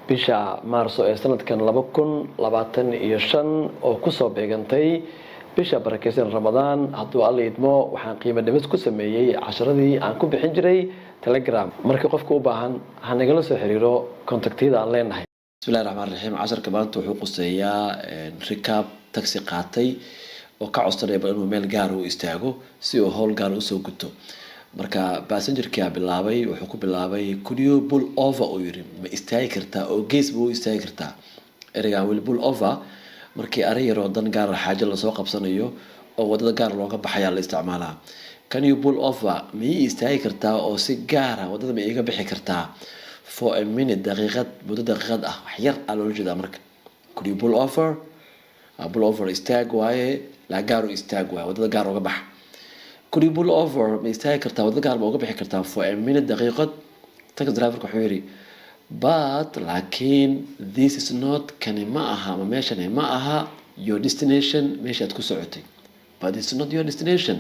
Bisha Maarso ee sanadkan 2025 oo kusoo beegantay bisha barakeysan Ramadaan, hadduu Alla idmo, waxaan qiimo dhimis ku sameeyey casharadii aan ku bixin jiray Telegram. Marka qofka u baahan ha nagala soo xiriiro contactyada aan leenahay. Bismillahi raxmaan raxiim. Casharka maanta wuxuu quseeyaa rikaab taxi qaatay oo ka codsanaya bal inuu meel gaar u istaago si uu howl gaar usoo guto. Marka passengerkia bilaabay, wuxuu ku bilaabay "Could you pull over?" uu yiri, ma istaagi kartaa oo gees ma u istaagi kartaa? Ereygan weli "pull over" markii arrin yaroo dan gaara, xaajo lasoo qabsanayo oo wadada gaar looga baxayaa la isticmaalaa. "Can you pull over?" Ma ii istaagi kartaa oo si gaara wadada ma iiga bixi kartaa? "For a minute," daqiiqad, muddo daqiiqad ah, wax yar aa loola jeedaa. Marka "Could you pull over?" "Pull over," istaag waaye, laa gaar u istaag waaye, wadada gaar uga bax. "Could you pull over?" Ma istaagi kartaa, wadada gaar ma uga bixi kartaa? "For a minute," daqiiqad. Taxi driverka wuxuu yidhi, "But," laakiin, "this is not," kani ma aha ama meeshani ma aha, "your destination," meeshii aad ku socotay. "But it's not your destination,"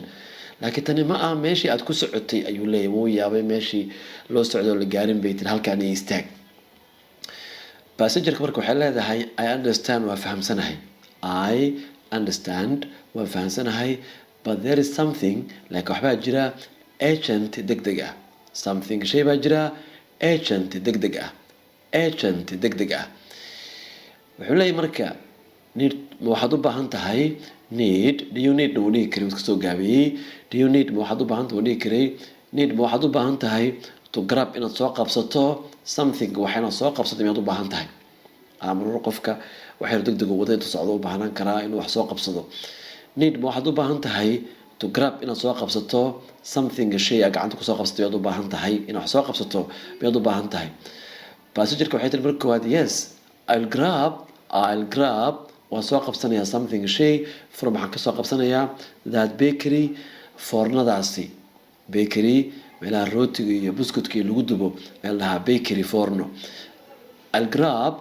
laakiin tani ma aha meeshii aad ku socotay, ayuu leeyahy. Wuu yaabay, meeshii loo socdo la gaarin bay tiri, halkaan iyo istaag. Passengerka marka waxay leedahay, "I understand," waa fahamsanahay. "I understand," waa fahamsanahay. "But there is something," laakiin waxbaa jira, "urgent," deg deg ah. "Something," shay baa jira, "urgent," deg deg ah. "Urgent," deg deg ah. Wuxuu leeyahy marka, "Need," ma waxaad u baahan tahay? "Need," "Do you need" wuu dhihi karay, iska soo gaabiyey. "Do you need," ma waxaad u baahan tahay, wuu dhihi karay. "Need," ma waxaad u baahan tahay, "to grab," inaad soo qabsato, "something," wax inaad soo qabsato miyaad u baahan tahay? Marmar qofka waxyar deg deg wada intuu socdo u baahnaan karaa inuu wax soo qabsado. "Need," ma waxaad u baahan tahay, "to grab," inaad soo qabsato, "something," shay a gacanta kusoo qabsato miyaad u baahan tahay? Inaad wax soo qabsato miyaad u baahan tahay? Passengerka waxay tiri marka koowaad, "Yes, I'll grab." "I'll grab," waan soo qabsanayaa, "something," shay, "from," waxaan kasoo qabsanayaa, "that bakery," foornadaasi. Bakery, meelaha rootiga iyo buskutka iyo lagu dubo meel dhahaa bakery, foorno. "I'll grab,"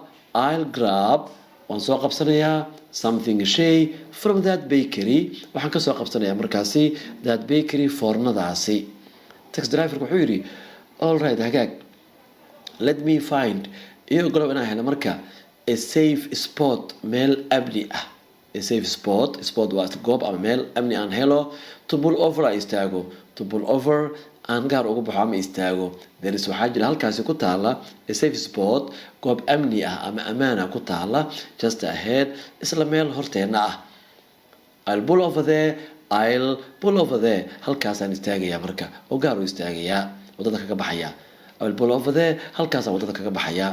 "I'll grab," waan soo qabsanayaa, "something," shay, "from that bakery," waxaan kasoo qabsanayaa markaasi, "that bakery," foornadaasi. Taxi driverka wuxuu yidhi, "All right," hagaag, "Let me find," iyo ogolow inaan helo marka, "a safe spot," meel amni ah. "A safe spot." "Spot" waa goob ama meel amni aan helo. "To pull over," aan istaago. "To pull over," aan gaar uga baxo ama istaago. "There is," waxaa jira, halkaasi ku taala, "a safe spot," goob amni ah ama amaana ku taala, "just ahead," isla meel horteena ah. "I'll pull over there." "I'll pull over there," halkaasaan istaagayaa marka oo gaar u istaagayaa, waddada kaga baxayaa. "I'll pull over there," halkaasaan waddada kaga baxayaa.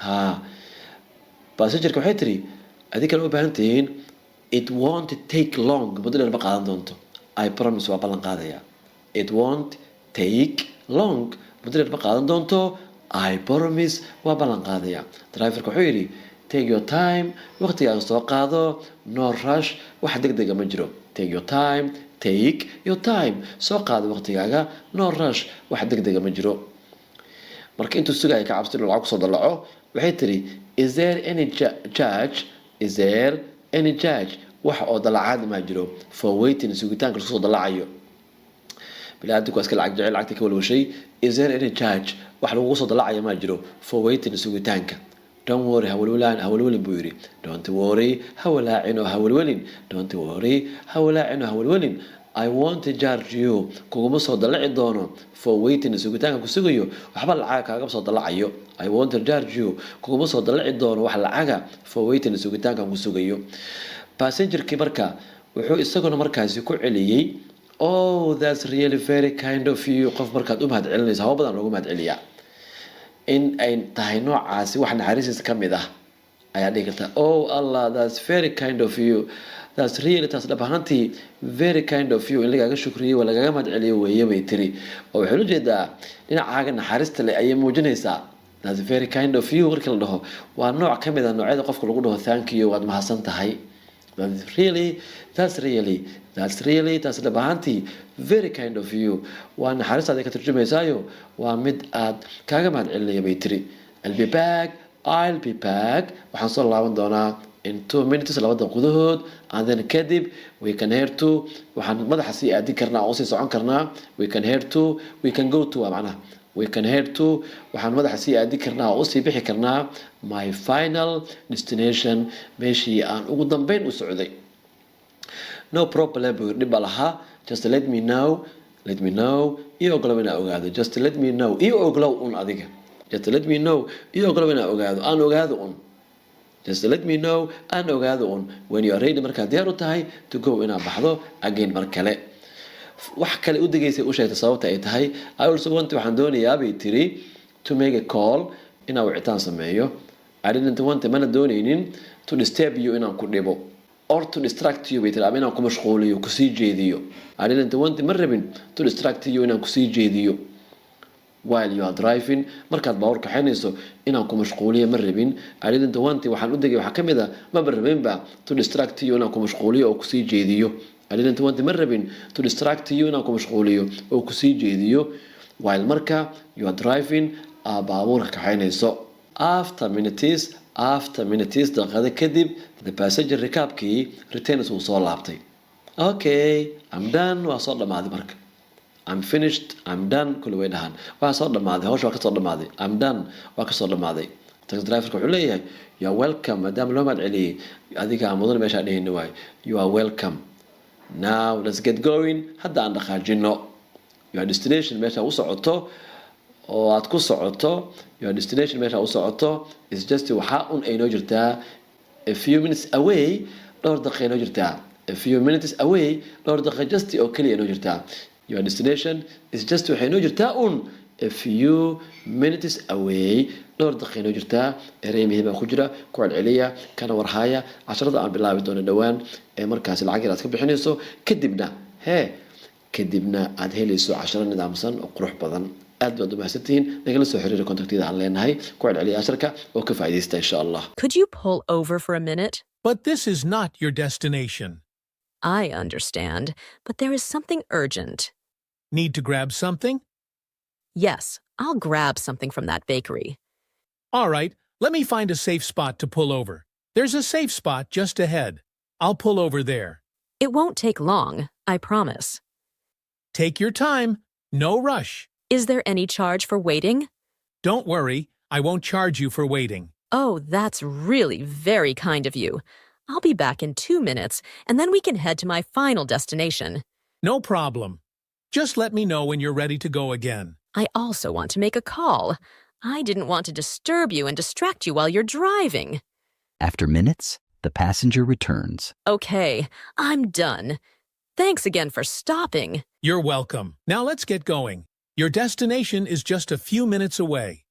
Ha, passengerka waxay tiri, adinkana u baahan tihiin, "It won't take long," muddo dheer ma qaadan doonto. "I promise," waa ballan qaadaya. "It won't take long," muddo dheer ma qaadan doonto. "I promise," waa ballan qaadaya. Driverka wuxuu yidhi, "Take your time," waqtigaaga soo qaado. "No rush," wax deg dega ma jiro. "Take your time." "Take your time," soo qaado waqtigaaga. "No rush," wax deg dega ma jiro. Marka intuu sugaya, ka cabsi inuu lacag kusoo dalaco, waxay tiri, "Is there any charge?" "Is there any charge?" Wax oo dalacaad maa jiro? "For waiting," sugitaanka lasoo dalacayo. Biniaadamku waa iska lacag jecel, lacagta ka walwashay. "Is there any charge?" Wax lagugu soo dalacaya maa jiro? "For waiting," sugitaanka. "Don't worry," hawalwalaan, hawalwelin buu yidhi. "Don't worry," hawalaacin oo hawalwelin. "Don't worry," hawalaacin oo hawalwelin. "I won't charge you," kuguma soo dalaci doono. "For waiting," sugitaanka ku sugayo, waxba lacaga kaagama soo dalacayo. "I won't charge you," kuguma soo dalaci doono wax lacaga. "For waiting," sugitaanka ku sugayo. Passengerkii marka wuxuu isaguna markaasi ku celiyey, "Oh, that's really very kind of you." Qof markaad u mahad celinayso, hawa badan loogu mahad celiyaa in ay tahay noocaasi wax naxariistiisa ka mid ah ayaa dhihi karta, "Oh Allah, that's very kind of you." "That's really," taas dhab ahaantii, "very kind of you," in lagaaga shukriyey waa lagaga mahad celiyo weeye, bay tiri. Oo waxay ula jeedaa dhinacaaga naxariista leh ayay muujinaysaa. "That's very kind of you" markii la dhaho, waa nooc ka mid a noocyada qofka lagu dhaho "thank you," waad mahadsan tahay. "That's really," "that's really," "that's really," taas dhab ahaantii, "very kind of you," waa naxariistaada ka turjumaysaayo, waa mid aad kaaga mahad celinaya, bay tiri. "I'll be back." "I'll be back," waxaan soo laaban doonaa, "in 2 minutes," 2 daqiiqo gudahood. "And then," kadib, "we can head to," waxaan madaxa sii aadin karnaa oo sii socon karnaa. "We can head to," "we can go to," waa macnaha. We can head to, waxaan madaxa sii aadi karnaa oo usii bixi karnaa, my final destination, meeshii aan ugu dambeyn u socday. No problem, buu yiri, dhib ba lahaa. Just let me know, let me know, ii ogolow inaan ogaado. Just let me know, ii ogolow un adiga. Just let me know, ii ogolow inaan ogaado, aan ogaado un. Just let me know, aan ogaado un, when you are ready, markaad diyaar u tahay, to go, inaad baxdo, again, mar kale. Wax kale u degaysay, u sheegtay sababta ay tahay. I also want, waxaan doonayaa, bay tiri, to make a call, inaan wicitaan sameeyo. I didn't want, mana doonaynin, to disturb you, inaan ku dhibo, or to distract you, bay tiri, ama inaan ku mashquuliyo, kusii jeediyo. I didn't want, ma rabin, to distract you, inaan kusii jeediyo, while you are driving, markaad baabuur kaxaynayso inaan ku mashquuliyo ma rabin. I didn't want, waxaan u degay waxaa ka mid a maba rabinba, to distract you, inaan ku mashquuliyo oo kusii jeediyo. I didn't want, ma rabin, to distract you, inaan ku mashquuliyo oo kusii jeediyo, while, marka, you are driving, aa baabuurka kaxaynayso. After minutes, after minutes, daqiiqado kadib, the passenger, rikaabkii, returns, wuu soo laabtay. Okay, I'm done, waa soo dhamaaday marka. I'm finished, I'm done, kulli way dhahaan. Waa soo dhamaaday hawsha, waa kasoo dhamaaday. I'm done, waa kasoo dhamaaday. Taxi driverka wuxuu leeyahay, "You are welcome." Maadaama loo mahad celiyey, adiga mudan meeshaa dhehayna waay. You are welcome. Now let's get going, hadda aan dhaqaajino. Your destination, meesha u socoto oo aad ku socoto, your destination, meesha u socoto, is just, waxaa un ay noo jirtaa, a few minutes away, dhowr daqiiqa noo jirtaa. A few minutes away, dhowr daqiiqa just oo keliya noo jirtaa. Your destination is just, waxay noo jirtaa un, a few minutes away, dhowr daqiiqa noo jirtaa. Erey muhiim ah ku jira, ku celceliya kana warhaaya casharada aan bilaabi doono dhowaan ee markaasi lacag yar aad ka bixinayso, kadibna hee, kadibna aad helayso casharo nidaamsan oo qurux badan. Aad baad u mahadsantihiin. Nagala soo xiriira contactyada aan leenahay. Ku celceliya casharka oo ka faa'iidaysta, insha Allah. Could you pull over for a minute? But this is not your destination. I understand, but there is something urgent. Need to grab something? Yes, I'll grab something from that bakery. All right, let me find a safe spot to pull over. There's a safe spot just ahead. I'll pull over there. It won't take long, I promise. Take your time. No rush. Is there any charge for waiting? Don't worry, I won't charge you for waiting. Oh, that's really very kind of you. I'll be back in 2 minutes, and then we can head to my final destination. No problem. Just let me know when you're ready to go again. I also want to make a call. I didn't want to disturb you and distract you while you're driving. After minutes, the passenger returns. Okay, I'm done. Thanks again for stopping. You're welcome. Now let's get going. Your destination is just a few minutes away.